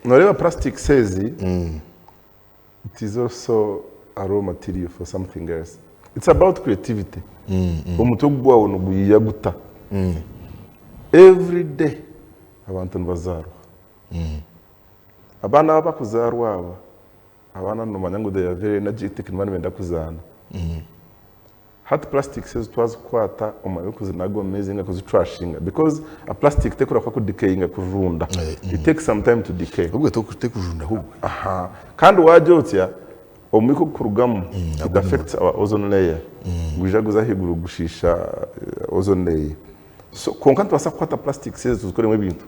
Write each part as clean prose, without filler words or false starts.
Noreeba plastics ezi, it is also a raw material for something else. It's about creativity. Omutwe gwawe niguyiya guta? Every day abantu nibazaarwa. Abaana aba abakuzaarwa aba, abaana nomanya ngu they are very energetic nibaba nibenda kuzaana. Hati plastics ezo twazikwata omwanya gw'okuzinaga omu maizi ninga kuzitrashinga because a plastic tekurahuka ku decayinga kujunda it takes some time to decay. Ahubwo tekujunda ahubwo. Aha kandi wagyotsya omwika ogukurugamu it affects our ozone layer gwija guza ahaiguru gushiisha ozone layer so kwonka nitubaasa kukwata plastics ezo tuzikoremu ebintu.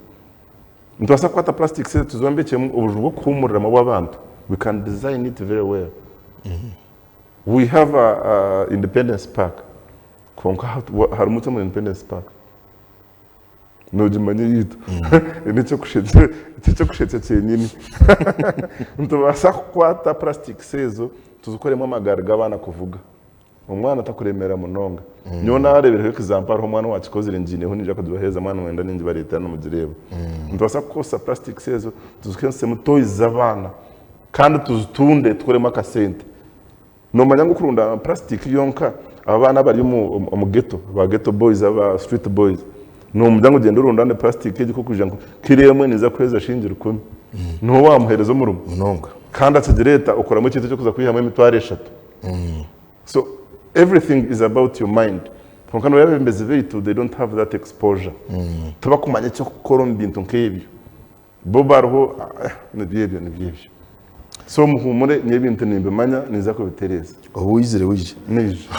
Nitubaasa kukwata plastics ezo tuzombekyemu obuju bw'okuhuumuriramu obw'abantu we can design it very well. We have a Independence Park kwonka harimu ki omuri Independence Park? Nogimanya eyaitu n'eky'okushetsya kyenyini. Nitubaasa kukwata plastics ezo tuzikoremu amagaari g'abaana kuvuga. Omwana takuremeera munonga. Nyowe naareebireho example hariho omwana owaakikozire ngiineho niinyija kugibaheereza mwaba nimwenda ningibareetera nimugireeba. Nitubaasa kukozesa plastics ezo tuzikozesemu toys z'abaana. Kandi tuzitunde tukoremu akasente. Nomanya ngu okurunda plastic yonka abaana abari omu ghetto, ba ghetto boys aba street boys, nomugira ngu gyenda orundane plastic egi kokwija ngu kiro emwe neza kukuhereza shiringi rukumi. Niho wamuhereza omurimo. Munonga. Kandi akigireeta okoramu ekintu ekyokuza kwihamu emitwaro eshatu. So everything is about your mind. Kwonka noreeba abebembezi beitu they don't have that exposure. Tibakumanya ekyokukora omu bintu nk'ebyo. Bo bariho nibyo ebyo nibyo ebyo. So muhumure nyowe ebintu nimbimanya ninza kubitereeza. Obu oizire waija? Naija.